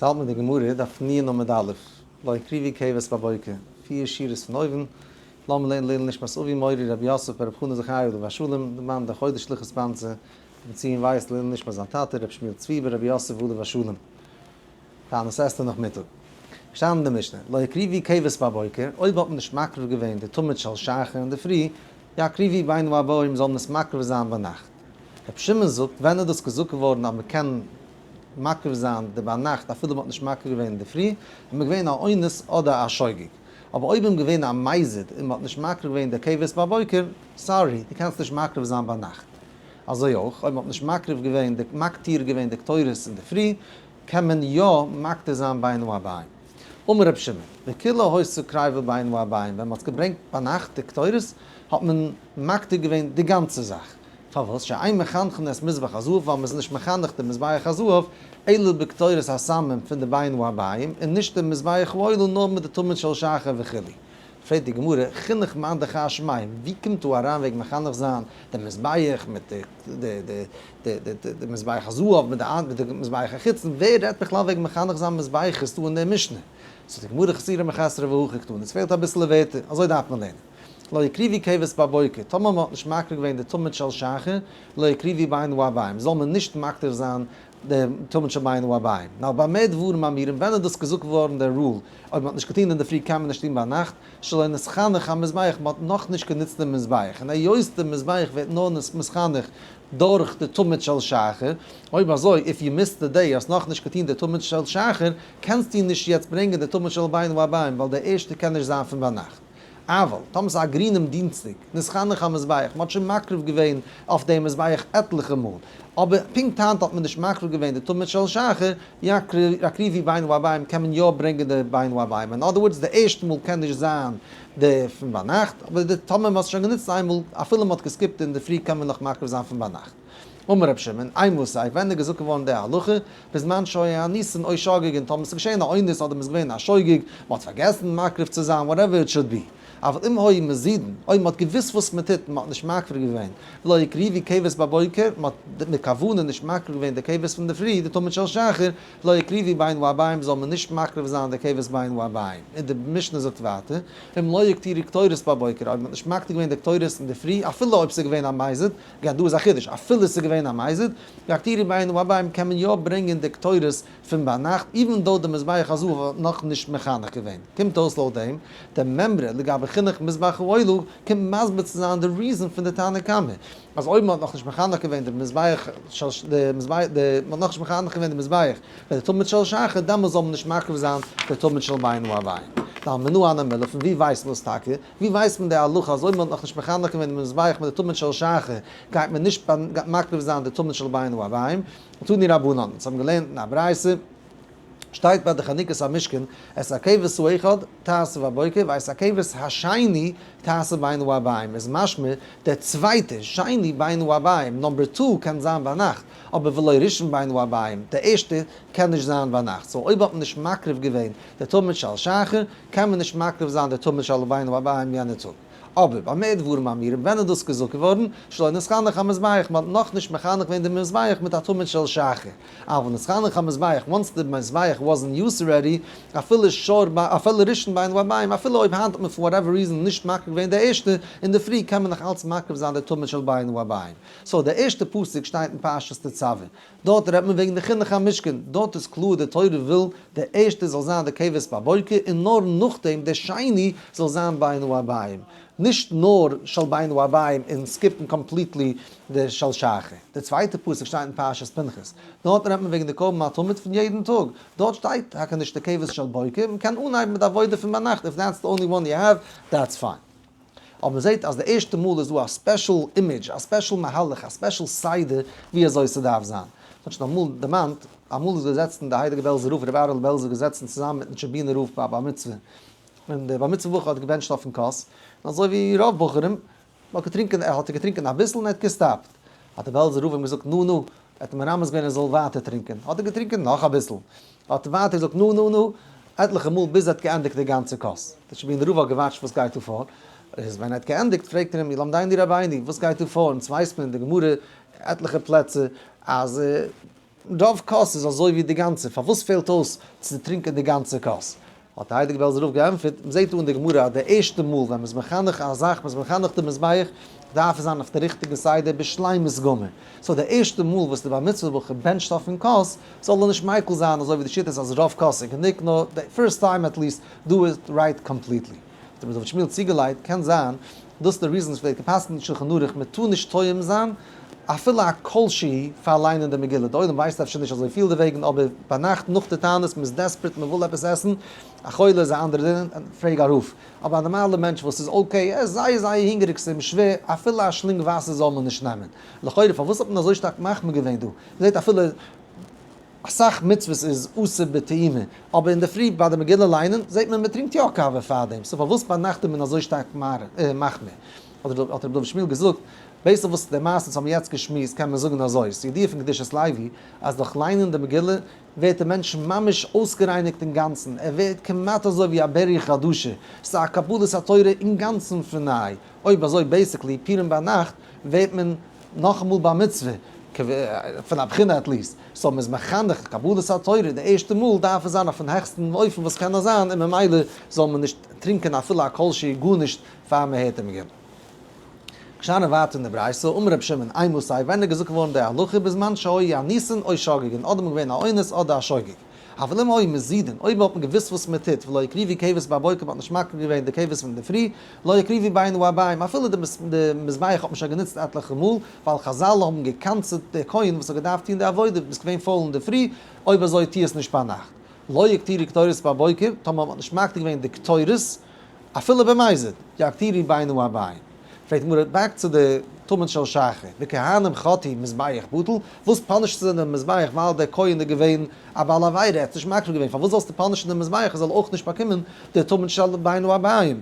ס'האלט מיט די גמרא, דף נ עמוד א', לא הקריבו כבש בבוקר, פיר שורות פון אויבן, לאמיר לערנען לעילוי נשמת אבי מורי רבי יוסף ברב חנא זכרי' עליו השלום, די מאן דער חודש סליחות פאנצע, רבי ציון ווייס לעילוי נשמת זיין טאטע רבי שמואל צבי ברבי יוסף עליו השלום. תענית אסתר נאכמיטאג. געשטאנען אין די משנה, לא הקריבו כבש בבוקר, אויב האט מען נישט מקריב געווען די תמיד של שחר אינדערפרי, יקריבו בין הערבים זאל מען עס מקריב זיין ביינאכט. רבי שמעון זאגט, ווען איז דאס געזאגט געווארן אז מען קען מקריב זיין די ביינאכט אפילו מען האט נישט מקריב געווען אינדערפרי, ווען מען געווען א אונס אדער א שוגג. אבער אויב איז מען געווען א מזיד און מען האט נישט מקריב געווען די כבש בבוקר, sorry, דו קענסט נישט מקריב זיין ביינאכט. אזוי אויך אויב מען האט נישט מקריב געווען די מקטיר געווען די קטורת אינדערפרי, קען מען יא מקטיר זיין בין הערבים. אמר רבי שמעון, וכולה היתה קריבה בין הערבים, ווען מען האט געברענגט ביינאכט די קטורת האט מען מקטיר געווען די גאנצע זאך. פארוואס שאין מחנכין את מזבח הזהב ווייל מ'איז נישט מחנך די מזבח הזהב אלא בקטורת הסמים פון די בין הערבים און נישט די מזבח העולה נאר מיט די תמיד של שחר וכו'. פרעגט די גמרא, חינוך מאן דכר שמיה, ווי קומט דא אריין וועגן מחנך זיין די מזבח מיט די מזבח הזהב מיט די מזבח החיצון, ווער רעדט בכלל וועגן מחנך זיין מזבחות דא אין די משנה? זאגט די גמרא חסורי מחסרא והכי קתני, עס פעלט אביסעלע ווערטער, אזוי דארף מען לערנען. לא יקריבו כבש בבוקר, טאמער מען האט נישט מקריב געווען די תמיד של שחר, לא יקריבו בין הערבים, זאל מען נישט מקריב זיין די תמיד של בין הערבים. נאר במה דברים אמורים, ווען איז דאס געזאגט געווארן דער rule, אויב מען האט נישט געטון אינדערפרי קען מען נישט טון ביינאכט, שלא נתחנך המזבח, מען האט נאכנישט גענוצט דעם מזבח, און היות דער מזבח ווערט נאר נתחנך דורך די תמיד של שחר, אויב אזוי if you missed the day, האסט נאכנישט געטון די תמיד של שחר, קענסטו נישט יעצט ברענגען די תמיד של בין הערבים, ווייל דער ערשטער קען נישט זיין פון ביינאכט. אבל, טאמער ס'איז א גרינעם דינסטאג, נתחנך המזבח, מ'האט שוין מקריב געווען אויף דעם מזבח עטליכע מאל, אבער פונקט היינט האט מען נישט מקריב געווען די תמיד של שחר, יקריבו בין הערבים קען מען יא ברענגען די בין הערבים, אין other words די ערשטע מאל קען נישט זיין די פון ביינאכט, אבער די טאמער מ'האט עס שוין גענוצט איינמאל, אפילו מ'האט געסקיפט אינדערפרי קען מען נאך מקריב זיין פון ביינאכט. אמר רבי שמעון, אימתי, ווען איז געזאגט געווארן די הלכה? בזמן שהיו אנוסין או שוגגין, טאמער ס'איז געשען א אונס אדער מ'איז געווען א שוגג, מ'האט פארגעסן מקריב צו זיין, whatever it should be. אבל אם היו מזידין, אויב מ'האט געוואוסט וואס מ'טוט און מ'האט נישט מקריב געווען, ולא הקריבו כבש בבוקר, מ'האט מיט כוונה נישט מקריב געווען די כבש פון די פרי, די תמיד של שחר, לא יקריבו בין הערבים זאל מען נישט מקריב זיין די כבש בין הערבים. און די משנה זאגט ווייטער, אם לא הקטירו קטורת בבוקר, אויב מ'האט נישט מקטיר געווען די קטורת אין די פרי, אפילו אויב ס'איז געווען א מזיד, גאנ דא איז א חידוש, אפילו ס'איז געווען א מזיד, יקטירו בין הערבים קען מען יא ברענגען די קטורת פון ביינאכט, even though די מזבח הזהב האט נאך נישט מחנך געווען. קומט אויס לויט דעם, די מימרא לגבי חינוך מזבח העולה קומט מסביר צו זיין די reason פון די תנא קמא, אז אויב מ'האט נאכנישט מחנך געווען די מזבח של די מזבח די מ'האט נאכנישט מחנך געווען די מזבח מיט די תמיד של שחר, דעמאלס זאל מען נישט מקריב זיין די תמיד של בין הערבים. ווייל מנא הני מילי, פון ווי ווייסט מען דאס טאקע? ווי ווייסט מען די הלכה אז אויב מען האט נאכנישט מחנך געווען די מזבח מיט די תמיד של שחר גייט מען נישט מקריב זיין די תמיד של בין הערבים? תנו רבנן, אונז האבן געלערנט אין א ברייתא, שטייט ביי די חנוכת המשכן, את הכבש האחד תעשה בבוקר ואת הכבש השני תעשה בין הערבים, איז משמע דער צווייטער, שני בין הערבים, number two קען זיין ביינאכט, אבער ולא ראשון בין הערבים, דער ערשטער קען נישט זיין ביינאכט, so אויב האט מען נישט מקריב געווען די תמיד של שחר, קען מען נישט מקריב זיין די תמיד של בין הערבים יענע טאג. אבער במה דברים אמורים, ווען איז דאס געזאגט געווארן? שלא נתחנך המזבח, מען האט נאכנישט מחנך געווען די מזבח מיט א תמיד של שחר. אבל נתחנך המזבח, once די מזבח was in use already, אפילו שור ב אפילו ראשון בין הערבים, אפילו אויב היינט האט מען for whatever reason נישט מקריב געווען די ערשטע, אינדערפרי קען מען נאך אלץ מקריב זיין די תמיד של בין הערבים. so די ערשטע פסוק שטייט אין פרשת תצוה. דארט רעדט מען וועגן די חינוך המשכן, דארט איז קלאר די תורה וויל די ערשטע זאל זיין די כבש בבוקר און נאר נאכדעם די שני זאל זיין בין הערבים, נישט נאר של בין הערבים און סקיפן completely די של שחר. די צווייטע פסוק שטייט אין פרשת פנחס, דארט רעדט מען וועגן די קרבן התמיד פון יעדן טאג, דארט שטייט טאקע נישט די כבש של בוקר, מען קען אנהייבן מיט די עבודה פון ביינאכט, if that's the only one you have, that's fine. אבער מען זעט אז די ערשטע מאל איז דא א special image, א special מהלך, א special סדר ווי אזוי ס'דארף זיין. כ'האב שוין אמאל דערמאנט, אמאל איז געזעצן די הייליגע בעלזער רב, רבי אהר'לע בעלזער געזעצן צוזאמען מיטן טשעבינער רב ביי א בר מצוה, און דער בר מצוה בחור האט געבענטשט אויפן כוס, און אזוי ווי רוב בחורים, מ'האט געטרינקען, האט ער געטרינקען אביסל און ער האט געסטאפט. האט דער בעלזער רב אים געזאגט, נו נו, ער האט אים מרמז געווען ער זאל ווייטער טרינקען, האט ער געטרינקען נאך אביסל, האט ער ווייטער געזאגט נו נו נו, עטליכע מאל ביז ער האט געענדיגט די גאנצע כוס. דער טשעבינער רב האט געוואטשט וואס גייט דא פאר, איז ווען ער האט געענדיגט פרעגט ער אים, ילמדנו רבינו, וואס גייט דא פאר, אונז ווייסט מען אין די גמרא עטליכע פלעצער אז. רוב כוס איז אזוי ווי די גאנצע, פארוואס פעלט אויס צו טרינקען די גאנצע כוס? האט די הייליגע בעלזער רב געענטפערט, מען זעט דא אין די גמרא אז די ערשטע מאל ווען מען איז מחנך א זאך, מען איז מחנך די מזבח, דארף עס זיין אויף די ריכטיגע סדר בשלימות גמור. so די ערשטע מאל וואס די בר מצוה בחור בענטשט אויפן כוס, זאל ער נישט מיקל זיין אזוי ווי די שיטה איז אז רוב כוס איז גענוג, נאר די first time at least do it right completely. האט רבי דוד שמואל צוגעלייגט, קען זיין דאס איז די reason וואס ווערט גע'פסק'נט אין שלחן ערוך מען טאר נישט טועם זיין אפילו א כל שהוא פאר ליינען די מגילה, די עולם ווייסט אפשר נישט אזוי פיל דערוועגן אבער ביינאכט נאך די תענית מען איז desperate מען וויל עפעס עסן, א חולה איז א אנדערע דין, פרעג א רב, אבער א נארמאלער מענטש וואס איז okay ער איז זייער זייער הונגעריג ס'איז אים שווער אפילו א שלונג וואסער זאל מען נישט נעמען, לכאורה פארוואס האט מען אזוי שטארק מחמיר געווען דא? מען זעט אפילו. אסאך מצוות איז אסור בטעימה, אבער אינדערפרי ביי די מגילה ליינען זעט מען מ'טרינקט יא קאווע פארדעם, so פארוואס ביינאכט איז מען אזוי שטארק מחמיר? האט רבי דוד שמואל געזאגט, based אויף וואס די מעשה וואס האבן יעצט געשמועסט קען מען זאגן אזוי, ס'איז ידיעה פון קדושת לוי אז דורך ליינען די מגילה ווערט דער מענטש ממש אויסגערייניגט אינגאנצן, ער ווערט כמעט אזוי ווי א בריה חדשה, ס'איז א קבלת התורה אינגאנצן פון ניי, אויב אזוי basically פורים ביינאכט ווערט מען נאכאמאל בר מצוה, פון א בחינה at least, so מ'איז מחנך קבלת התורה די ערשטע מאל דארף עס זיין אויפן העכסטן אופן וואס קען נאר זיין און ממילא זאל מען נישט טרינקען אפילו א כל שהוא גארנישט פאר מ'הערט די מגילה. געשטאנען ווייטער אין די ברייתא, אמר רבי שמעון, אימתי, ווען איז געזאגט געווארן די הלכה בזמן שהיו אנוסין או שוגגין, אדער מ'איז געווען א אונס אדער א שוגג. אבל אם היו מזידין, אויב האט מען געוואוסט וואס מען טוט, ולא הקריבו כבש בבוקר, מען האט נישט מקריב געווען די כבש פון אינדערפרי, לא יקריבו בין הערבים, אפילו די מזבח האט מען שוין גענוצט עטליכע מאל, ווייל חזל האבן גע'קנס'ט די כהן וואס האט געדארפט טון די עבודה, ביסט געווען פויל אינדערפרי, אויב אזוי טו עס נישט ביינאכט. לא יקטירו קטורת בבוקר, טאמער האט מען נישט מקטיר געווען די קטורת, אפילו במזיד, יקטירו בין הערבים. פרעגט די גמרא back צו די תמיד של שחר, וכהנים חטאו מזבח בטל, וואס punish סטו דעם מזבח ווייל דער כהן איז געווען א בעל עבירה, ער האט נישט מקריב געווען, פארוואס זאלסטו punish ן דעם מזבח ער זאל אויך נישט באקומען די תמיד של בין הערבים?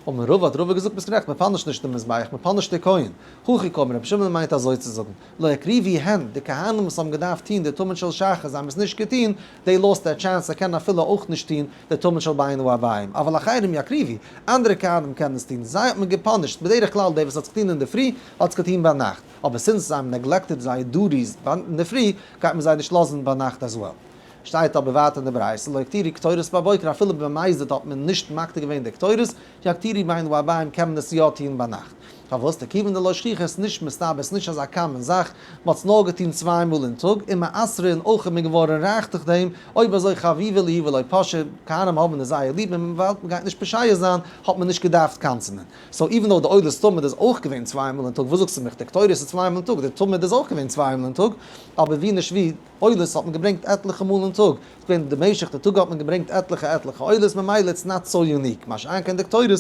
אמר רבא האט רבא געזאגט ביסט גערעכט מען punish ט נישט דעם מזבח מען punish ט די כהן, הכי קאמר רבי שמעון מיינט אזוי צו זאגן, לא הקריבו הן, די כהנים וואס האבן געדארפט טוהן די תמיד של שחר זיי האבן עס נישט געטוהן, they lost their chance זיי קענען אפילו אויך נישט טוהן די תמיד של בין הערבים, אבל אחרים יקריבו, אנדערע כהנים קענען עס טוהן, זיי האט מען גע punish ט, בדרך כלל דער וואס האט עס געטוהן אינדערפרי האט עס געטוהן ביינאכט, אבער since זיי האבן neglected זייער duties אינדערפרי גייט מען זיי נישט לאזן ביינאכט as well. שטייט אבער ווייטער אין די ברייתא לא יקטירו קטורת בבוקר אפילו במזיד האט מען נישט מקטיר געווען די קטורת, יקטירו בין הערבים קען מען עס יא טוהן ביינאכט. פארוואס? דכיון דלא שכיחא איז נישט מסתבר, ס'איז נישט אזא common זאך, מ'האט עס נאר געטון צוויי מאל אין טאג, און מעשרה און אויך איז מען געווארן רייך דורך דעם, אויב אזוי חביבי להו ולא פשעי, כהנים האבן עס זייער ליב און ווייל מ'גייט נישט פושע זיין האט מען נישט געדארפט קנס'ענען. so even though די עולת תמיד איז אויך געווען צוויי מאל אין טאג, וואס זאגסטו מיך, די קטורת איז צוויי מאל אין טאג, די תמיד איז אויך געווען צוויי מאל אין טאג, אבער ווי נישט ווי, עולות האט מען געברענגט עטליכע מאל אין טאג, ס'איז געווען במשך די טאג האט מען געברענגט עטליכע עטליכע עולות ממילא it's not so unique, מה שאין כן די קטורת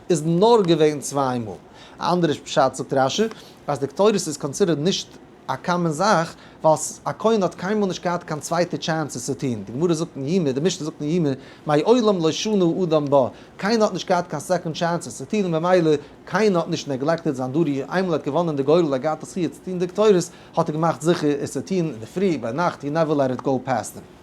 איז נאר געווען צוויי מאל. א אנדערע פשט זאגט רשי אז די קטורת איז considered נישט א common זאך ווייל א כהן האט קיינמאל נישט געהאט קיין צווייטע chance עס צו טון, די גמרא זאגט אין יומא, די משנה זאגט אין יומא, מעולם לא שנה אדם בה, קיינער האט נישט געהאט קיין second chance עס צו טון און ממילא קיינער האט נישט neglected זיין duty, איינמאל ער האט געוואנען די גורל ער האט געהאט די זכי' צו טון די קטורת, האט ער געמאכט זיכער עס צו טון אינדערפרי, ביינאכט, he never let it go past him.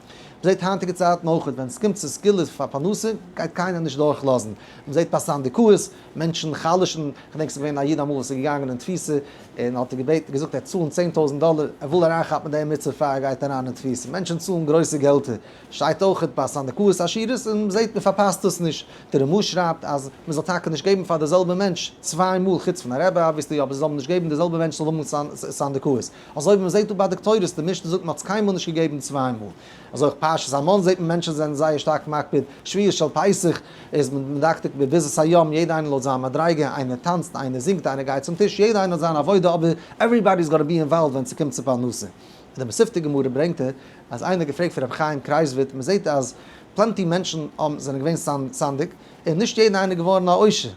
מ'זעט היינטיגע צייטן אויך ווען ס'קומט צו סגולות פאר פרנסה גייט קיינער נישט דורכלאזן, מ'זעט ביי סנדקאות מענטשן חלש'ן, כ'דענק ס'איז געווען א איד אמאל וואס איז געגאנגען אין תפיסה און האט ער געבעטן געזאגט ער וועט צאלן 10,000 דאלער ער וויל אריינכאפן די מצוה פאר ער גייט אריין אין תפיסה, מענטשן צאלן גרויסע געלטער, שטייט אויך ביי סנדקאות עשירות און מ'זעט מ'פארפאסט עס נישט, די רמ"א שרייבט אז מ'זאל טאקע נישט געבן פאר די זעלבע מענטש צוויי מאל חוץ פון א רבי obviously אבער זיי זאלן נישט געבן די זעלבע מענטש זאל האבן סנדקאות אזוי ווי מ'זעט דא ביי די קטורת די משנה זאגט מ'האט עס קיינמאל נישט געגעבן צוויי מאל אזוי אויך פרשת המן זעט מען מענטשן זענען זייער שטארק מקפיד שביעי של פסח איז מען מדקדק בביזת הים יעדע איינער לויט זיין מדריגה איינער טאנצט איינער זינגט איינער גייט צום טיש יעדע איינער האט זיין עבודה אבער everybody is gonna be involved ווען ס'קומט צו פרנסה. אין די מתיבתא גמרא ברענגט ער אז איינער האט געפרעגט פון רבי חיים קרייזווירט, מען זעט אז plenty מענטשן האבן זענען געווען סנדק, און נישט יעדער איינער איז געווארן א עושר,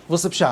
וואס איז פשט?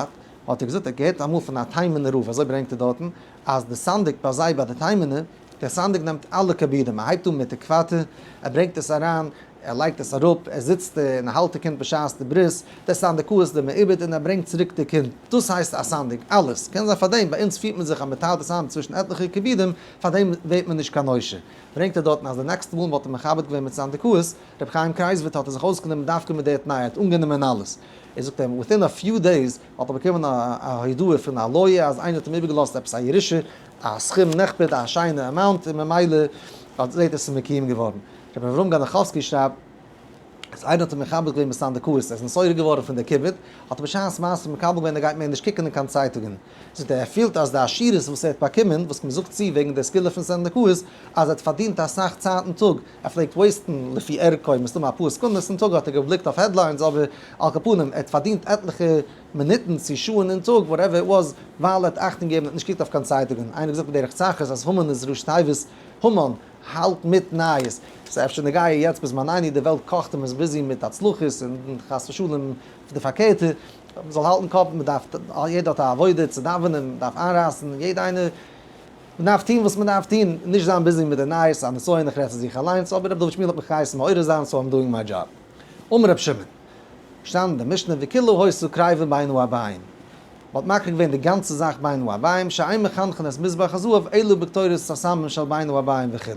האט ער געזאגט ער האט געהערט אמאל פון א תימנ'ער רב, אזוי ברענגט ער דארטן, אז די סנדק ביי זיי ביי די תימנ'ער, דער סנדק נעמט אלע כיבודים, ער הייבט אן מיט די קוואטע, ער ברענגט עס אריין, ער לייגט עס אראפ, ער זיצט און האלט די קינד בשעת די ברית, דער סנדקאות די מעובד און ער ברענגט צוריק די קינד, דאס הייסט א סנדק, אלעס, קען זיין פארדעם, ביי אונז פירט מען זיך אז מען טיילט עס איין צווישן עטליכע כיבודים, פארדעם ווערט מען נישט קיין עושר. ברענגט ער דארטן אז די נעקסטע מאל מען האט אים מכבד געווען מיט סנדקאות, רבי חיים קרייזווירט האט ער זיך אויסגענומען דווקא מיט די תנאי, ער האט אנגענומען אלעס. ער זאגט אים, within a few days האט ער באקומען א הודעה פון א lawyer אז איינער האט אים איבערגעלאזט עפעס א ירושה, א סכום נכבד, א שיינע amount, און ממילא. זעט עס איז מקוים געווארן. רבי אברהם גאנאכאווסקי שרייבט אז איינער האט אים מכבד געווען בסנדקאות, ער איז נתעורר געווארן פון די כיבוד, האט ער בשעת מעשה מקבל געווען ער גייט מער נישט קוקן אין קיין צייטונגען. זאגט ער ער פילט אז די עשירות וואס ער האט באקומען, וואס מען זאגט צו וועגן די סגולה פון סנדקאות, אז ער האט פארדינט אסאך צייט אין טאג, ער פלעגט waste ן לפי ערכו מסתמא אפאר סעקונדעס אין טאג האט ער געבליקט אויף headlines אבער על כל פנים ער האט פארדינט עטליכע מינוטן צו שעה'ן אין טאג whatever it was ווייל ער האט אכטונג געגעבן און האט נישט געקוקט אויף קיין צייטונגען. איינער האט געזאגט בדרך צחות אז המן איז ראשי תיבות המן האלט מיט נייעס. ס'איז אפשר נוגע יעצט בזמנינו די וועלט קאכט און מ'איז busy מיט הצלחות און חס ושלום די פארקערטע. מ'זאל האלטן קאפ מ'דארף יעדער האט א עבודה צו דאווענען מ'דארף איינרייסן יעדע איינער מ'דארף טון וואס מ'דארף טון, נישט זיין busy מיט די נייעס, א נסיון איך רעד צו זיך אליינס, אבער רבי דוד שמואל האט מיך געהייסן מעורר זיין so I'm doing my job. אמר רבי שמעון, געשטאנען אין די משנה וכולה היתה קריבה בין הערבים, מ'האט מקריב געווען די גאנצע זאך בין הערבים, שאין מחנכין את מזבח הזהב אלא בקטורת הסמים של בין הערבים וכו'.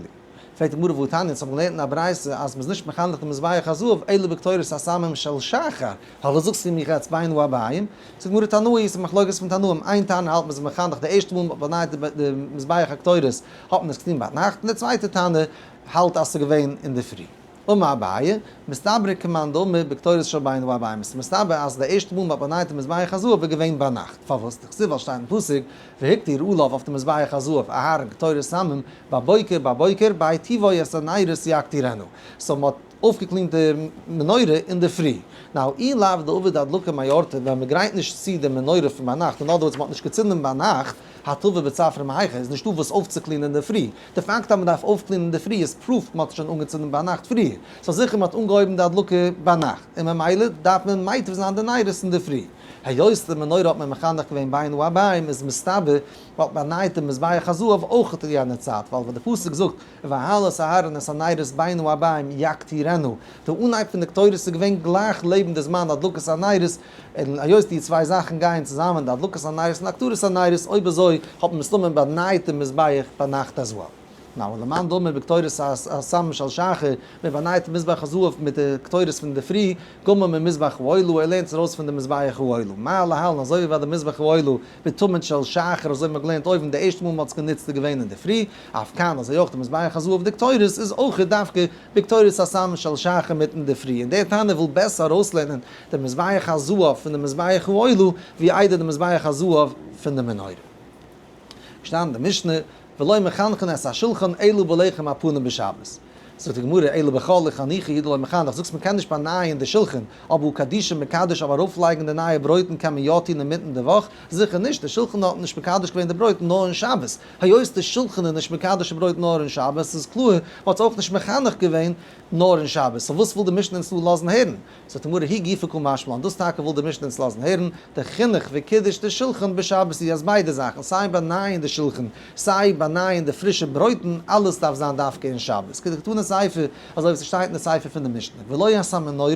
פרעגט די גמרא והתניא, אונז האבן געלערנט אין א ברייתא אז מ'איז נישט מחנך די מזבח הזהב אלא בקטורת הסמים של שחר, פארוואס זאגסטו מיך יעצט בין הערבים? זאגט די גמרא תנאי, ס'איז מחלוקת פון תנאים, איין תנא האלט מ'איז מחנך די ערשטע מאל מ'האט באנייט די מזבח הקטורת האט מען עס געטון ביינאכט, און די צווייטע תנא האלט אז ס'איז געווען אינדערפרי. אמר אביי, מסתברא כמאן דאמר בקטורת של בין הערבים, ס'איז מסתבר אז די ערשטע מאל מ'האט באנייט די מזבח הזהב איז געווען ביינאכט, פארוואס? דכתיב ווייל שטייט אין פסוק והקטיר עליו אויף די מזבח הזהב אהרן קטורת סמים בבוקר בבוקר בהיטיבו את הנרות יקטירנה, so מ'האט אויפגעקלינט די מנורה אינדערפרי. Now אי לאו דעביד הדלקה מאורתא, ווען מ'גרייט נישט צו די מנורה פון ביינאכט, אין other words מ'האט נישט געצינדן ביינאכט, הטבה בצפרא מהיכא, איז נישטא וואס אויפצוקלינען אינדערפרי. די פאקט אז מ'דארף אויפקלינען אינדערפרי איז proof מ'האט שוין אנגעצינדן ביינאכט פריער. so זיכער מ'האט אנגעהויבן די הדלקה ביינאכט, און ממילא דארף מען מיטיב זיין די נרות אינדערפרי. היות די מנורה האט מען מחנך געווען בין הערבים איז מסתבר מ'האט באנייט די מזבח הזהב אויך אין יענע צייט, ווייל ווען די פסוק זאגט ובהעלת אהרן את הנרות בין הערבים יקטירנה, די אנהייב פון די קטורת איז געווען גלייך לעבן די זמן הדלקת הנרות, און היות די צוויי זאכן גייען צוזאמען די הדלקת הנרות און הקטרת הנרות, אויב אזוי האט מען מסתמא באנייט די מזבח ביינאכט as well. Now למאן דאמר בקטורת הסמים של שחר, מען באנייט די מזבח הזהב מיט די קטורת פון אינדערפרי, גמר ממזבח העולה, ער לערנט עס ארויס פון די מזבח העולה. מה להלן, אזוי ווי ביי די מזבח העולה, בתמיד של שחר, אזוי ווי מען האט געלערנט אויבן, די ערשטע מאל מען האט עס גענוצט איז געווען אינדערפרי, אף כאן, אזוי אויך די מזבח הזהב דקטורת איז אויך דווקא בקטורת הסמים של שחר מיט אינדערפרי, און דער תנא וויל בעסער ארויסלערנען די מזבח הזהב פון די מזבח העולה ווי איידער די מזבח הזהב פון די מנורה. געשטאנען אין די משנה, ולא מחנכין את השולחן אלא בלחם הפנים בשבת. זאגט די גמרא, אלא בכל לחניכי הוא דלא מחנך, זאגסט מ'קען נישט באנייען די שולחן, אבער קדושי מקדש אבער ארויפלייגן די נייע ברויטן קען מען יא טון אינמיטן די וואך? זיכער נישט, די שולחן האט נישט מקדש געווען די ברויט נאר אין שבת, היות די שולחן איז נישט מקדש די ברויט נאר אין שבת איז קלאר מ'האט עס אויך נישט מחנך געווען נאר אין שבת, so וואס וויל די משנה אונז דא לאזן הערן? זאגט די גמרא היא גופא קא משמע לן, דאס טאקע וויל די משנה אונז לאזן הערן, די חינוך וקידוש דשולחן בשבת איז אז ביידע זאכן, סיי באנייען די שולחן, סיי באנייען די פרישע ברויטן, אלעס דארף זיין דווקא אין שבת, כדקתני סיפא, אזוי ווי ס'שטייט אין די סיפא פון די משנה, ולא את המנורה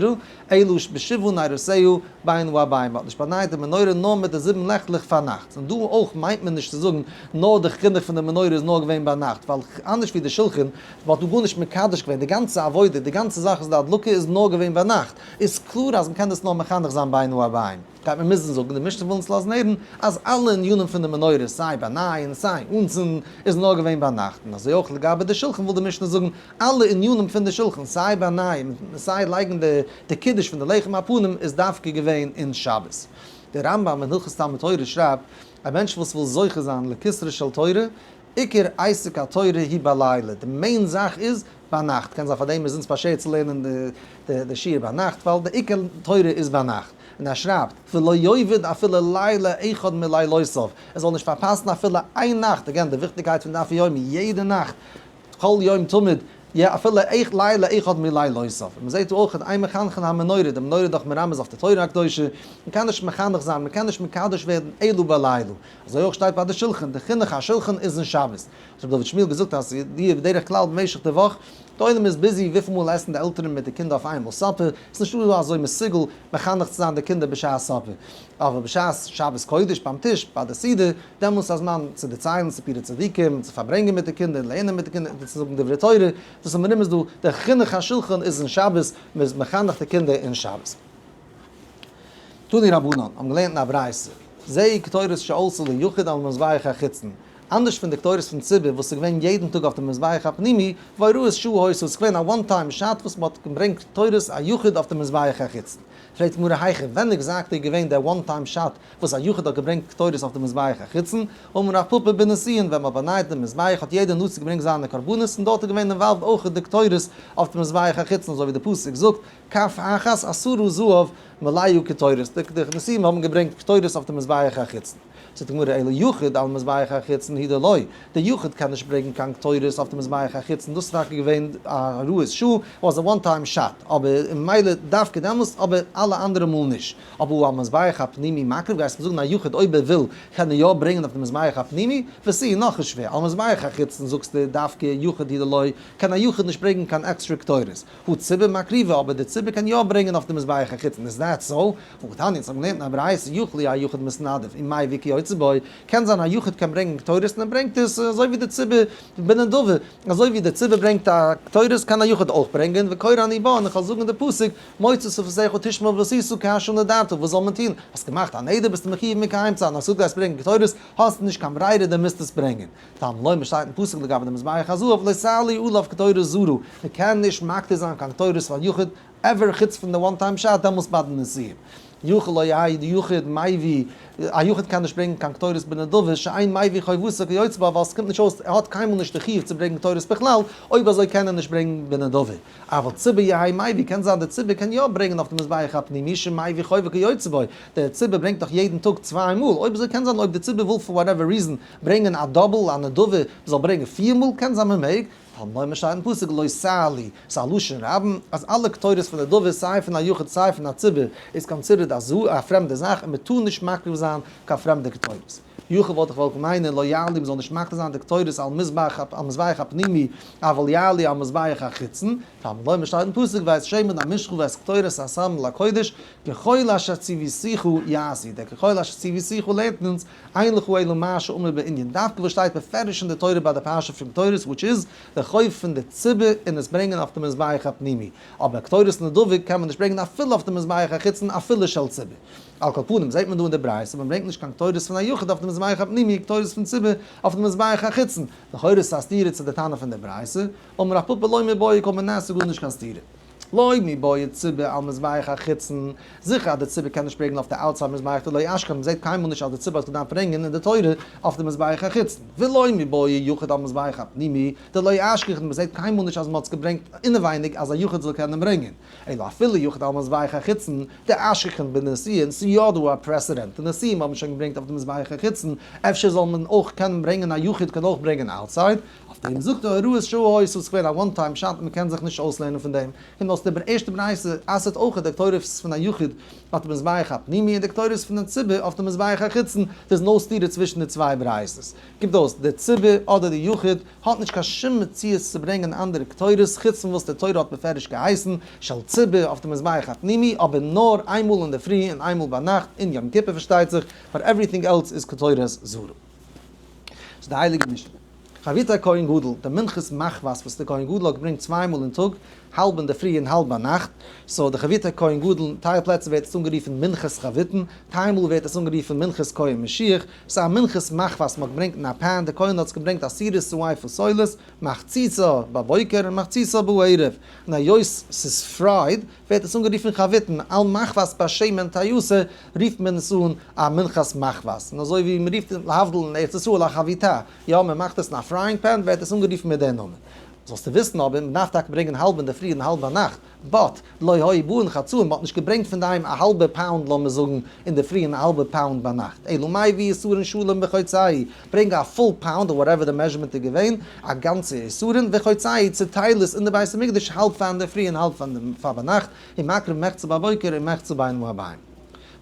אלא בשבעה נרותיה בין הערבים, מ'האט נישט באנייט די מנורה נאר מיט די זיבן לעכטלעך פארנאכטס, און דא אויך מיינט מען נישט צו זאגן נאר די חינוך פון די מנורה איז נאר געווען ביינאכט, ווייל אנדערש ווי די שולחן, מ'האט דא גארנישט מקדש געווען, די גאנצע עבודה, די גאנצע זאך איז די הדלקה איז נאר געווען ביינאכט, איז קלאר אז מ'קען דאס נאר מחנך זיין בין הערבים. גייט מען מוזן זאגן, די משנה וויל אונז לאזן הערן, אז אלע ענינים פון די מנורה, סיי באנייען, סיי אנצינדן, איז נאר געווען ביינאכט, און אזוי אויך לגבי די שולחן וויל די משנה זאגן, אלע ענינים פון די שולחן, סיי באנייען, סיי לייגן די קידוש פון די לחם הפנים, איז דווקא געווען אין שבת. דער רמב ם אין הלכות תלמוד תורה שרייבט, א מענטש וואס וויל זוכה זיין לכתרה של תורה, עיקר עסק התורה היא בלילה, די main זאך איז ביינאכט, קען זיין פארדעם איז אונז באשערט צו לערנען די שיעור ביינאכט, ווייל די עיקר תורה איז ביינאכט, און ער שרייבט, ולא יאבד אפילו לילה אחד מלילותיו, ער זאל נישט פארפאסן אפילו איין נאכט, again די וויכטיגקייט פון דף יומי, יעדע נאכט, כל יום תמיד, יא אפילו איך לילה אחד מלילותיו. און מ'זעט דא אויך אין מחנכין המנורה, די מנורה איז דאך מרמז אויף די תורה הקדושה, מ'קען נישט מחנך זיין, מ'קען נישט מקדש ווערן אלא בלילה. אזוי אויך שטייט ביי די שולחן, די חינוך השולחן איז אין שבת. האט רבי דוד שמואל געזאגט אז די בדרך כלל במשך די וואך, די עולם איז busy וויפיל מאל עסן די עלטערן מיט די קינדער אויף איינמאל supper, ס'איז נישט דא אזוי מסוגל מחנך צו זיין די קינדער בשעת supper. אבער בשעת שבת קודש ביים טיש ביי די סעודה, דעמאלס איז א זמן צו דערציילן סיפורי צדיקים, צו פארברענגען מיט די קינדער, לערנען מיט די קינדער, צו זאגן דברי תורה, דאס איז מרומז דא, דער חינוך השולחן איז אין שבת, מען איז מחנך די קינדער אין שבת. תנו רבנן האבן געלערנט אין א ברייתא, זהו קטורת שעלתה ליחיד על מזבח החיצון. אנדערש פון די קטורת פון ציבור וואס איז געווען יעדן טאג אויף די מזבח הפנימי, והוראת שעה היתה, ס'איז געווען א one time shot וואס מ'האט געברענגט קטורת א יחיד אויף די מזבח החיצון. פרעגט די גמרא היכא, ווען exactly איז געווען דער one time shot וואס א יחיד האט געברענגט קטורת אויף די מזבח החיצון? אמר רב פפא בנשיאין, ווען מ'האט באנייט די מזבח האט יעדער נשיא געברענגט זיינע קרבנות און דארט איז געווען involved אויך די קטורת אויף די מזבח החיצון אזוי ווי די פסוק זאגט כף אחת עשרה זהב מלאה קטורת, די נשיאים האבן געברענגט קטורת אויף די מזבח החיצון. זאגט די גמרא אלא יחיד על מזבח החיצון הוא דלא, די יחיד קען נישט ברענגן קיין קטורת אויף די מזבח החיצון, דאס איז טאקע געווען א הוראת שעה, was a one time shot, אבער ממילא דווקא דעמאלסט אבער אלע אנדערע מאל נישט, אבער על מזבח הפנימי מקריב גייסט מיר זאגן א יחיד אויב ער וויל קען ער יא ברענגען אויף די מזבח הפנימי, ותו נאך איז שווער, על מזבח החיצון זאגסטו דווקא יחיד הוא דלא, קען א יחיד נישט ברענגן קיין עקסטרע קטורת, הא ציבור מקריבי אבער די ציבור קען יא ברענגען אויף די מזבח החיצון, איז that so? והתניא, אונז האבן געלערנט אין א ברייתא יכול יהא יחיד מתנדב ומביא כיוצא בו, קען זיין א יחיד קען ברענגען קטורת און ער ברענגט עס אזוי ווי די ציבור בנדבה, אזוי ווי די ציבור ברענגט א קטורת קען א יחיד אויך ברענגען, וקורא אני בה און איך וועל זאגן די פסוק מוצא שפתיך תשמע ועשית כאשר נדרת, וואס זאל מען טון? האסט געמאכט א נדר ביסטו מחיוב מקיים צו זיין, האסט געזאגט גייסט ברענגען קטורת האסט נישט קיין ברירה דו מוזט עס ברענגען. תלמוד לומר שטייט אין פסוק לגבי די מזבח הזהב לא תעלו עליו קטורת זרה, מען קען נישט מקטיר זיין קיין קטורת פאר יחיד ever חוץ פון די one time shot דעמאלס ביי די נשיאים. יכול לא יהא יחיד מביא, א יחיד קען נישט ברענגען קיין קטורת בנדבה שאין מביא חובתו כיוצא בה ווייל ס'קומט נישט אויס ער האט קיינמאל נישט די חיוב צו ברענגען קטורת בכלל, אויב אזוי קען ער נישט ברענגען בנדבה. אבל ציבור יהא מביא, קען זיין די ציבור קען יא ברענגען אויף די מזבח הפנימי שמביא חובה כיוצא בו, די ציבור ברענגט דאך יעדן טאג צוויי מאל, אויב אזוי קען זיין אויב די ציבור וויל for whatever reason ברענגען א double א נדבה מ'זאל ברענגען פיר מאל, קען זיין מ'מעג, תלמוד לומר שטייט אין פסוק לא תעלו, ס'איז א לשון רבים, אז אלע קטורת פון נדבה סיי פון א יחיד סיי פון א ציבור איז considered א זרה א פרעמדע זאך און מ'טאר נישט מקריב זיין קיין פרעמדע קטורת. יכול וואלט איך געוואלט מיינען לא יעלו מ'זאל נישט מקריב זיין די קטורת על מזבח על מזבח הפנימי אבל יעלו על מזבח החיצון, תלמוד לומר שטייט אין פסוק ואת שמן המשחה ואת קטורת הסמים לקודש ככל אשר ציוויתיך יעשו, דער ככל אשר ציוויתיך לערנט אונז אין לך אלא מה שאמור בענין, דווקא וואס שטייט בפירוש אין די תורה ביי די פרשה פון קטורת which is די חוב פון די ציבור און עס ברענגען אויף די מזבח הפנימי, אבער קטורת נדבה קען מען נישט ברענגען אפילו אויף די מזבח החיצון אפילו של ציבור. על כל פנים זעט מען דא אין די ברייתא מען ברענגט נישט קיין קטורת פון א יחיד אויף די מזבח הפנימי קטורת פון ציבור אויף די מזבח החיצון, לכאורה איז עס א סתירה צו די טענה פון די ברייתא, אמר רב פפא לא מיבעיא קא מינה ס'איז גארנישט קיין סתירה. לא מיבעיא ציבור על מזבח החיצון, זיכער אז די ציבור קען נישט ברענגען אויף די outside מזבח דלא אשכחן, מ'זעט קיינמאל נישט אז די ציבור האט געדארפט ברענגען אין די תורה אויף די מזבח החיצון, ולא מיבעיא יחיד על מזבח הפנימי דלא אשכחן, מ'זעט קיינמאל נישט אז מ'האט עס געברענגט אינעווייניג אז א יחיד זאל קענען ברענגען, אלא אפילו יחיד על מזבח החיצון דאשכחן בנשיאין, ס'יא דא א precedent, די נשיאים האבן שוין געברענגט אויף די מזבח החיצון, אפשר זאל מען אויך קענען ברענגען א יחיד קען אויך ברענגען outside, אויף דעם זאגט ער הוראת שעה היתה ס'איז געווען א one time shot און מ'קען זיך נישט אויסלערנען פון דעם, קומט אויס די ערשטע ברייתא אסר'ט אויך די קטורת פון א יחיד אויף די מזבח הפנימי און די קטורת פון די ציבור אויף די מזבח החיצון, ס'איז no סתירה צווישן די צוויי ברייתות. קומט אויס די ציבור אדער די יחיד האט נישט קיין שום מציאות צו ברענגען אנדערע קטורת חוץ פון וואס די תורה האט בפירוש געהייסן של ציבור אויף די מזבח הפנימי אבער נאר איינמאל אינדערפרי און איינמאל ביינאכט און יום כיפור פארשטייט זיך, פאר everything else איז קטורת זרה. ס'איז די הייליגע משנה. חביתי כהן גדול, די מנחת מחבת וואס די כהן גדול האט געברענגט צוויי מאל אין טאג, האלב אינדערפרי און האלב ביינאכט, so די חביתי כהן גדול, טייל פלעצער ווערט עס אנגערופן מנחת חביתין, טייל מאל ווערט עס אנגערופן מנחת כהן משיח, ס'איז א מנחת מחבת מ'האט געברענגט אין א pan, די כהן האט עס געברענגט עשירית האיפה סולת, מחציתה בבוקר און מחציתה בערב, און היות ס'איז fried ווערט עס אנגערופן חביתין, על מחבת בשמן תעשה רופט מען עס אן א מנחת מחבת, און אזוי ווי מען רופט להבדיל אין ארץ ישראל א חביתה, יא מען מאכט עס אין א frying pan ווערט עס אנגערופן מיט דער נאמען. זאלסטו וויסן אבער, מען דארף טאקע ברענגען האלב אינדערפרי און האלב ביינאכט, but, לא היו באין חצאין, מען האט נישט געברענגט פון דערהיים א האלבע פאונד לאמיר זאגן אינדערפרי און א האלבע פאונד ביינאכט, אלא מביא עשרון שלם וחוצאי, ברענג א full pound or whatever די measurement איז געווען, א גאנצע עשרון, וחוצאי, צוטייל עס אין די בית המקדש האלב פאר אינדערפרי און האלב פאר ביינאכט, ומקריב מחצה בבוקר ומחצה בין הערבים.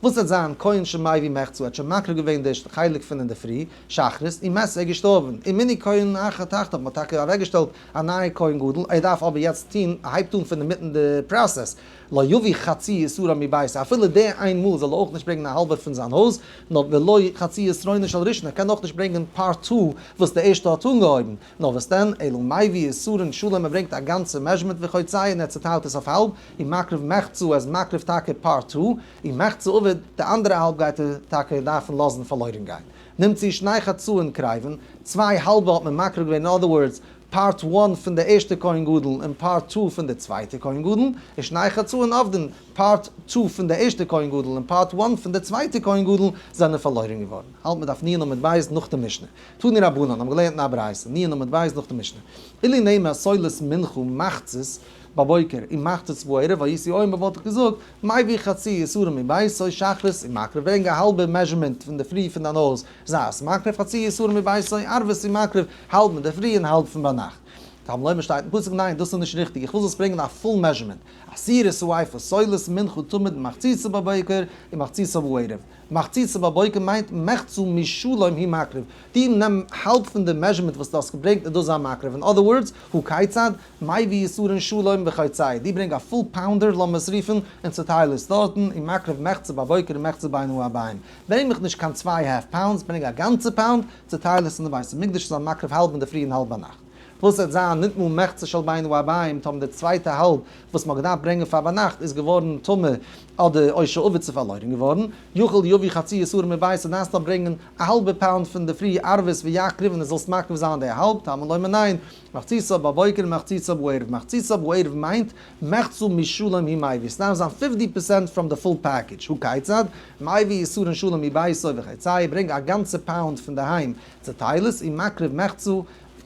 וואס וועט זיין כהן שמביא מחצה האט שוין מקריב געווען די חלק פון אינדערפרי, שחרית, ומת איז ער געשטארבן, ומינו כהן אחר תחתיו, מ'האט טאקע אוועקגעשטעלט א נייע כהן גדול, ער דארף אבער יעצט טון, ער הייבט אן פון אינמיטן די process, לא יביא חצי עשרון מביתו, אפילו די איין מאל זאל ער אויך נישט ברענגען א האלבע פון זיין הויז, נאר ולא חצי עשרונו של ראשון, ער קען אויך נישט ברענגען part two וואס די ערשטע האט אנגעהויבן, נאר וואס דען, אלא מביא עשרון שלם ער ברענגט א גאנצע measurement וחוצאו און ער צוטיילט עס אויף האלב, ומקריב מחצה ער איז מקריב טאקע part two, ומחצה אבד, די אנדערע האלב גייט ער טאקע דארפן לאזן פארלוירן גיין. נמצאו שני חצאין קריבין, צוויי האלבע האט מען מקריב געווען, in other words, part one פון די ערשטע כהן גדול און part two פון די צווייטע כהן גדול, ושני חצאין אבדין, part two פון די ערשטע כהן גדול און part one פון די צווייטע כהן גדול זענען פארלוירן געווארן. האלט מען דף נ' עמוד ב' נאך די משנה. תנו רבנן האבן געלערנט אין א ברייתא, נ' עמוד ב' נאך די משנה. אילו נאמר סולת מנחה מחצית בבוקר ומחצית בערב הייתי אומר וואלט איך געזאגט, מביא חצי עישורין מביתו שחרית ומקריב ברענג א האלבע measurement פון די פרי פון דיין הויז זיי עס מקריב חצי עישורין מביתו ערבית ומקריב האלב אין די פרי און האלב פון ביינאכט. תלמוד לומר שטייט אין פסוק ניין דאס איז נישט ריכטיג איך וויל זאלסט ברענגען א full measurement עשירית האיפה סולת מנחה תמיד מחציתה בבוקר ומחציתה בערב מחציתה בבוקר מיינט מחצה משלו הוא מקריב דו נעם האלב פון די measurement וואס דו האסט געברענגט און דאס זיי מקריב in other words הא כיצד מביא עשרון שלו וחציו, דו ברענג א full pounder לאמיר עס רופן, און צוטייל עס דארטן, ומקריב מחצה בבוקר ומחצה בין הערבים. ברענג מיך נישט קיין צוויי half pounds, ברענג א גאנצע pound, צוטייל עס אין די בית המקדש זיי מקריב האלב אינדערפרי און האלב ביינאכט. וואס וועט זיין נטמא מחצה של בין הערבים, טאמער די צווייטע האלב וואס מ'האט געדארפט ברענגען פאר ביינאכט איז געווארן טמא אדער או שאבד ס'איז פארלוירן געווארן, יכול יביא חצי עישורין מביתו דארפסט נאר ברענגען א האלבע pound פון די פרי ערבית ויקריב און זאלסט מקריב זיין די האלב, תלמוד לומר ניין, מחציתה בבוקר ומחציתה בערב, מחציתה בערב מיינט מחצה משלו הוא מביא, ס'דארף זיין 50% from די full package, הא כיצד? מביא עשרון שלו מביתו וחציו, ברענג א גאנצע pound פון די היים, צעטייל עס, ומקריב מחצה,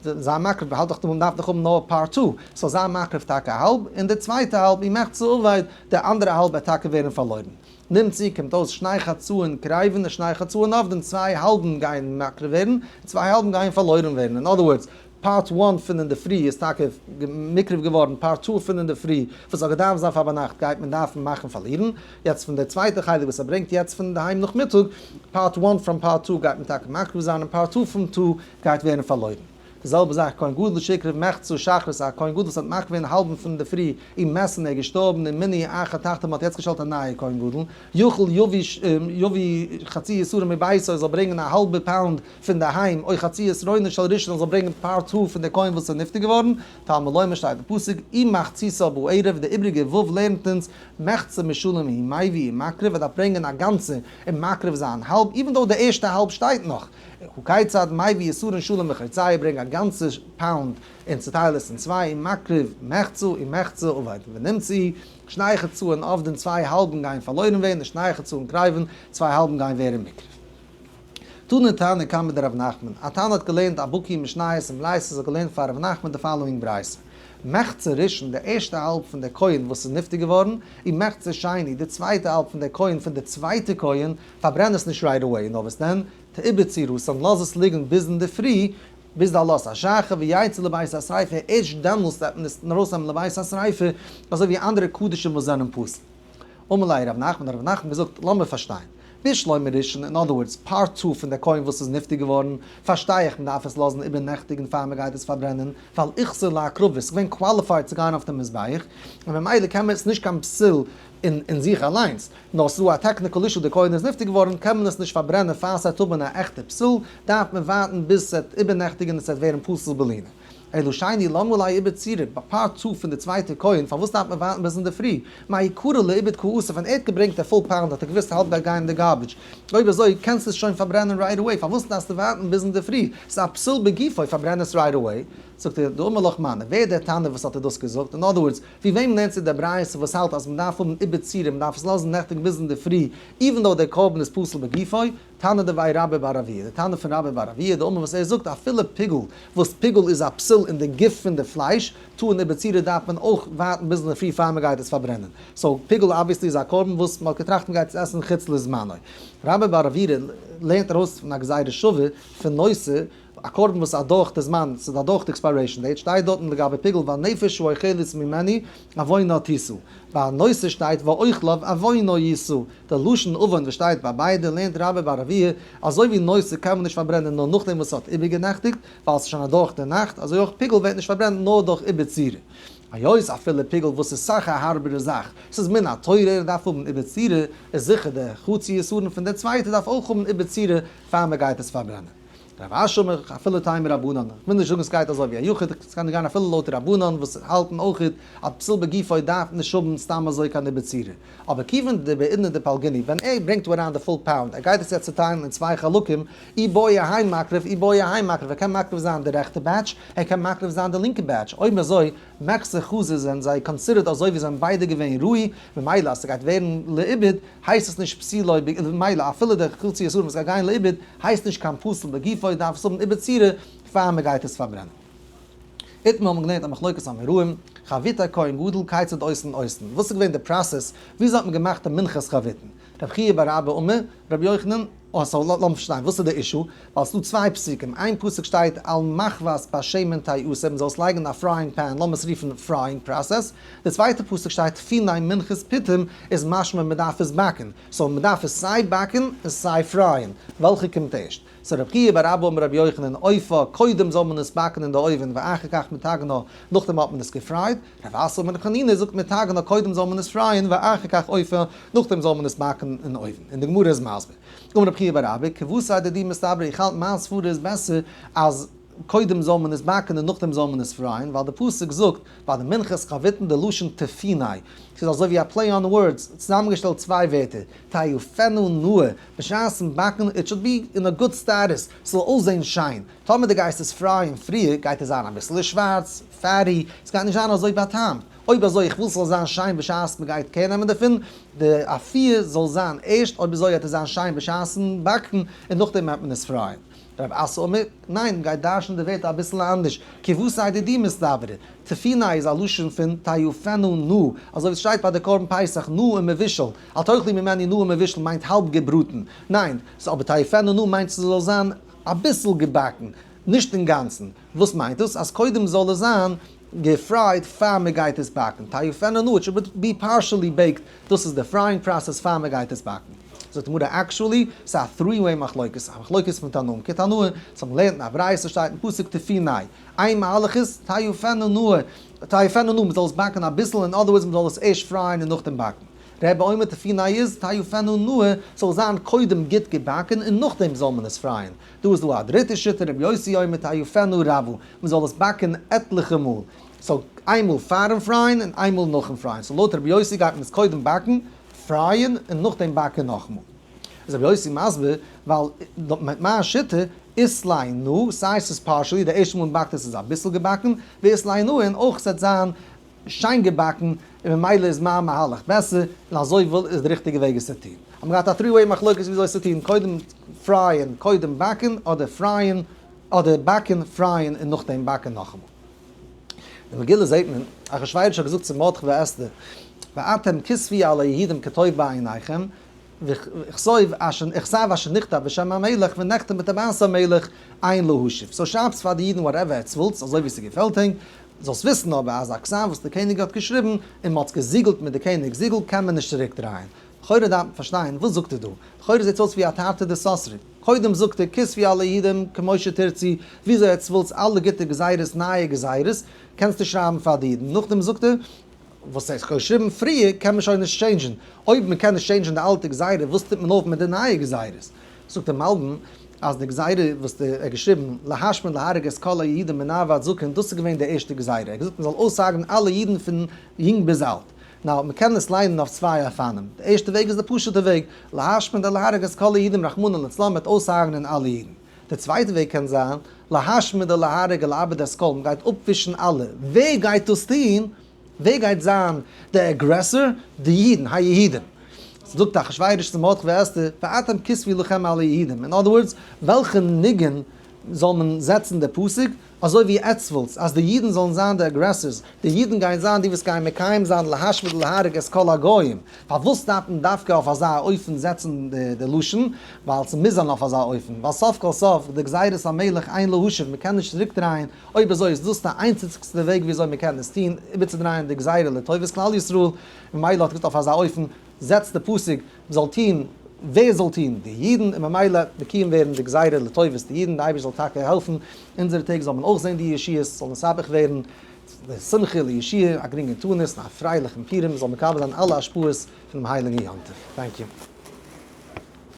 זיי מקריב, האלט דאך דא מ'דארף דאך האבן נאר part two, so זיי מקריב טאקע א האלב, און די צווייטע האלב ומחצה אבד, די אנדערע האלב וועט טאקע ווערן פארלוירן. נמצאו קומט אויס שני חצאין קריבין און שני חצאין אבדין, צוויי האלבן גייען מקריב ווערן, און צוויי האלבן גייען פארלוירן ווערן, in other words, part one פון אינדערפרי איז טאקע מקריב געווארן, part two פון אינדערפרי וואס האט געדארפט זיין פאר ביינאכט גייט מען דארפן מאכן פארלירן, יעצט פון די צווייטע חלק וואס ער ברענגט יעצט פון אינדערהיים נאכמיטאג, part one from part two גייט מען טאקע מקריב זיין און part two פון two גייט ווערן פארלוירן. די זעלבע זאך כהן גדול שהקריב מחצה שחרית א כהן גדול וואס האט מקריב געווען האלבן פון אינדערפרי ומת און ער איז געשטארבן ומינו אחר תחתיו מען האט יעצט געשטעלט א נייע כהן גדול יכול יביא חצי עישורין מביתו ער זאל ברענגען א האלבע pound פון די היים או חצי עשרונו של ראשון זאל ברענגען part two פון די כהן וואס איז נפטר געווארן, תלמוד לומר שטייט אין פסוק ומחציתה בערב, די איבריגע ו' לערנט אונז מחצה משלו הוא מביא ומקריב, ער דארף ברענגען א גאנצע און מקריב זיין האלב, even though די ערשטע האלב שטייט נאך, הא כיצד מביא עשרון שלו וחציו ברענג א גאנצע pound און צוטייל עס אין צוויי ומקריב מחצה ומחצה אבד ונמצאו שני חצאין אבדין צוויי האלבן גייען פארלוירן ווערן ושני חצאין קריבין צוויי האלבן גייען ווערן מקריב. תני תנא קמיה דרב נחמן, א תנא האט געלערנט א בקי אין משניות און ברייתות האט געלערנט פאר רב נחמן די following ברייתא, מחצה ראשון די ערשטע האלב פון דער כהן וואס איז נפטר געווארן, ומחצה שני די צווייטע האלב פון דער כהן פון די צווייטע כהן, פארברען עס נישט right away, נאר וואס דען, תעובר צורתן, לאז עס ליגן ביז אינדערפרי, ביז די עלות השחר, ויצא לבית השריפה, ערשט דעמאלסט וועט מען עס ארויסנעמען לבית השריפה, אזוי ווי אנדערע קדשים וואס זענען פסול. אמר ליה רב נחמן, האט רב נחמן געזאגט, לאמיר פארשטיין. בשלמא ראשון, in other words, part two פון דער כהן וואס איז נפטר געווארן, פארשטיי איך מ'דארף עס לאזן איבערנעכטיגן פאר מ'גייט עס פארברענען, ווייל איכתר להקרבה, ס'איז געווען qualified צו גיין אויף דעם מזבח, און ממילא קען מען עס נישט קיין פסול אין זיך אליינס, נאר ס'איז דא א technical issue דער כהן איז נפטר געווארן קען מען עס נישט פארברענען פאר ס'וועט האבן א עכטע פסול, דארף מען ווארטן ביז ס'וועט איבערנעכטיגן און ס'וועט ווערן פסול בלינה. אלא שני למה לי עיבור צורה, ביי part two פון די צווייטע כהן, פארוואס דארף מען ווארטן ביז אינדערפרי? מעיקרא לאיבוד קאתי, ווען ער האט געברענגט א full pound האט ער געוואוסט האלב גייט גיין אין די garbage, אויב אזוי קענסטו עס שוין פארברענען right away, פארוואס דארפסטו ווארטן ביז אינדערפרי? ס'איז א פסול בגופו, פארברען עס right away. זאגט ער, דאמר לך מני, ווער איז דער תנא וואס האט דיר דאס געזאגט? in other words, ווי וועם לערנסטו די ברייתא וואס האלט אז מ'דארף האבן עיבור צורה, מ'דארף עס לאזן נעכטיגן ביז אינדערפרי, even though דער קרבן איז פסול בגופו? תנא דבי רבה בר אבוה, די תנא פון רבה בר אבוה, דאמר וואס ער זאגט אפילו פיגול, וואס פיגול איז א פסול אין די גוף פון די פלייש, טעון עיבור צורה דארף מען אויך ווארטן ביז אינדערפרי פאר מען גייט עס פארברענען. so פיגול obviously איז א קרבן וואס מען האט געטראכט מען גייט עס עסן חוץ לזמנו. רבה בר אבוה לערנט ארויס פון א גזירה שווה פון נותר, א קרבן וואס איז אדורך די זמן, ס'איז אדורך די expiration date, שטייט דארטן לגבי פיגול והנפש האוכלת ממנו עוונה תשא. ביי נותר שטייט ואוכליו עוונו ישאו. די לשון עוון וואס שטייט ביי ביידע לערנט רבה בר אבוה, אזוי ווי נותר קען מען נישט פארברענען נאר נאכדעם וואס ס'האט איבערגענעכטיגט, ווייל ס'איז שוין אדורך די נאכט, אזוי אויך פיגול ווערט נישט פארברענט נאר דורך עיבור צורה. היות אפילו פיגול וואס איז סאך א הארבערע זאך, ס'איז מן התורה און דארף האבן עיבור צורה, איז זיכער די חצי עשרון פון די צווייטע דארף אויך האבן עיבור צורה פאר מ'גייט עס פארברענען. רב אשי אמר אפילו תימא רבנן, איך וויל נישט זאגן סגייט אזוי ווי א יחיד, ס'קען גיין אפילו לויט רבנן וואס האלטן אויכעט אז פסול בגופו דארף נישט האבן סתם אזוי קיין עיבור צורה. אבער כיוון דבעידנא דפלגינהו, ווען ער ברענגט דא אריין די full pound, ער גייט עס יעצט צוטיילן אין צוויי חלקים, אי בעי אהיי מקריב, אי בעי אהיי מקריב, ער קען מקריב זיין די רעכטע batch, ער קען מקריב זיין די לינקע batch, אויב אזוי מחזי חזי זענען זיי considered אזוי ווי זענען ביידע געווען ראוי, ממילא אז ס'גייט ווערן לאיבוד הייסט עס נישט פסולו, ממילא אפילו די חצי שעירים וואס גייט גיין לאיבוד הייסט נישט קיין פסול בגופו, דארף עס האבן עיבור צורה פאר מ'גייט עס פארברענען. איתמר האבן געלערנט א מחלוקת אמוראים, חביתי כהן גדול כיצד עושין אותן, וואס איז געווען די process, וויאזוי האט מען געמאכט די מנחת חביתין? רב חייא בר אבא אמר, רבי יוחנן, אה so לאמיר פארשטיין וואס איז די issue, ווייל ס'דא צוויי פסוקים, איין פסוק שטייט על מחבת בשמן תעשה, מ'זאל עס לייגן אין א frying pan, לאמיר עס רופן frying process, די צווייטע פסוק שטייט תפוני מנחת פתים, איז משמע מ'דארף עס באקן, so מ'דארף עס סיי באקן און סיי פרייען, וועלכע קומט ערשט? so רב חייא בר אבא אמר רבי יוחנן אופה, קודם זאל מען עס באקן אין די אויווען ואחר כך מטגנה, נאכדעם האט מען עס געפרייט, רב אסי אמר רב חנינא זאגט מטגנה קודם זאל מען עס פרייען ואחר כך אופה, נאכדעם זאל מען עס באקן אין אויוון, און די גמרא איז מסביר. אמר רב חייא בר אבא, כוותיה דידי מסתברא איך האלט מיין סברה איז בעסער אז קודם זאל מען עס באקן און נאכדעם זאל מען עס פרייען, ווייל די פסוק זאגט ביי די מנחת חביתין די לשון תפוני, ס'איז אזוי ווי א play on words, צוזאמגעשטעלט צוויי ווערטער, תאפנה נאה, בשעת'ן באקן, it should be in a good status, ס'זאל אויסזען שיין, טאמער דו גייסט עס פרייען פריער גייט עס זיין אביסעלע שווארץ, fatty, ס'גייט נישט זיין אזוי בא'טעמ'ט, אויב אזוי איך וויל ס'זאל זיין שיין בשעת מ'גייט קער נעמען דערפון, די אפי' זאל זיין ערשט, אויב אזוי וועט עס זיין שיין בשעת'ן באקן, און נאכדעם וועט מען עס פרייען. רב אסי אמר, ניין, מ'גייט דרש'ן די ווערטער אביסל אנדערש, כוותיה דידי מסתברא, תפוני איז א לשון פון תאפנה נא, אזוי ווי ס'שטייט ביי די קרבן פסח נא ומבושל, אל תאכלו ממנו נא ומבושל מיינט האלב געבראטן, ניין, ס'איז אבער תאפנה נא מיינט ס'זאל זיין אביסל געבאקן, נישט אינגאנצן, וואס מיינט דאס? אז קודם זאל עס זיין געפרייט פאר מ'גייט עס באקן, תאפנה נא, it should be partially baked, דאס איז די frying process פאר מ'גייט עס באקן. זאגט די גמרא actually, ס'איז א three way מחלוקת, א מחלוקת פון תנאים כתנאי, ס'האט מען געלערנט אין א ברייתא שטייט אין פסוק תפוני, איין מהלך איז, תאפנה נא, תאפנה נא, מ'זאל עס באקן אביסל, אין other words מ'זאל עס ערשט פרייען און נאכדעם באקן. רבי אומר תפוני איז, תאפנה נאה, ס'זאל זיין קודם גוט געבאקן און נאכדעם זאל מען עס פרייען. דא איז דא א דריטע שיטה, רבי יוסי אומר תאפנה רבה, מ'זאל עס באקן עטליכע מאל. so איינמאל פארן פרייען און איינמאל נאכן פרייען. so לויט רבי יוסי גייט מען עס קודם באקן, פרייען, און נאכדעם באקן נאכאמאל. איז רבי יוסי מסביר, ווייל מיט מיין שיטה, אית ליה נא, סיי ס'איז partially, די ערשטע מאל מ'באקט עס איז אביסל געבאקן, ואית ליה נאה, און אויך ס'וועט זיין שיין געבאקן, און ממילא איז מיין מהלך בעסער, און אזוי וויל איז די ריכטיגע וועג עס צו טון. האט מען געהאט א three way מחלוקת וויאזוי עס צו טון, קודם פרייען, קודם באקן, אדער פרייען, אדער באקן, פרייען, און נאכדעם באקן נאכאמאל. אין מגילה זעט מען, אחשורוש האט געזאגט צו מרדכי ואסתר, ואתם כתבו על היהודים כטוב בעיניכם, וכתב אשר נכתב בשם המלך ונחתם בטבעת המלך אין להשיב. so שרייבטס פאר די אידן whatever עטס ווילטס אזוי ווי ס'געפעלט ענק, זאלסט וויסן אבער אז א כתב וואס די קעניג האט געשריבן און מ'האט עס געזיגלט מיט די קעניג'ס זיגל קען מען נישט צוריק דרייען. לכאורה דארף מען פארשטיין וואס זאגט ער דא? לכאורה זעט אויס ווי א תרתי דסתרי. קודם זאגט ער כתבו על היהודים כמו שתרצו, וויאזוי עטס ווילטס אלע גוטע גזירות נייע גזירות קענסטו שרייבן פאר די אידן. נאכדעם זאגט ער וואס ער האט געשריבן פריער קען מען שוין נישט טשעינדזשן, אויב מען קען נישט טשעינדזשן די אלטע גזירה וואס טוט מען אויף מיט די נייע גזירות? זאגט דער מלבי"ם אז די גזירה וואס ער האט געשריבן להשמיד להרוג את כל היהודים מנער ועד זקן דאס איז געווען די ערשטע גזירה, ער האט געזאגט מען זאל אויסהרג'ן אלע אידן פון יונג ביז אלט, now מען קען עס ליינען אויף צוויי אופנים, די ערשטע וועג איז די פשוט'ע וועג, להשמיד להרוג את כל היהודים רחמנא לצלן מען וועט אויסהרג'נען אלע אידן, די צווייטע וועג קען זיין, להשמיד להרוג ולאבד את כל, מען גייט אפווישן אלע, ווער גייט דאס טון? ווער גייט זיין די aggressor? די אידן, היהודים. זאגט אחשורוש צו מרדכי ואסתר, ואתם כתבו לכם על היהודים, אין other words, וועלכע ניגון זאל מען זעצן די פסוק? אזוי ווי עטס ווילטס אז די אידן זאלן זיין די aggressors, די אידן גייען זיין די וואס גייען מקיים זיין להשמיד ולהרוג את כל הגוים, פארוואס דארף מען דווקא אויף אזא אופן זעצן די לשון? ווייל ס'מוז זיין אויף אזא אופן, ווייל סוף כל סוף די גזירת המלך אין להשיב, מ'קען נישט צוריקדרייען, אויב אזוי איז דאס די איינציגסטע וועג ווי אזוי מ'קען עס טון, איבערצודרייען די גזירה לטובת כלל ישראל, ממילא האט געזאגט אויף אזא אופן זעצט די פסוק מ'זאל טון, ווער זאל טון? די אידן, און ממילא מקוים ווערן די גזירה לטובת די אידן, די אייבערשטער זאל טאקע העלפן אונזערע טעג זאל מען אויך זען די ישועות, זאל נתהפך ווערן לשמחה לישועה, א גרינגן תענית און א פרייליכן פורים, מ'זאל מקבל זיין אלע השפעות פונעם הייליגן יום טוב. Thank you.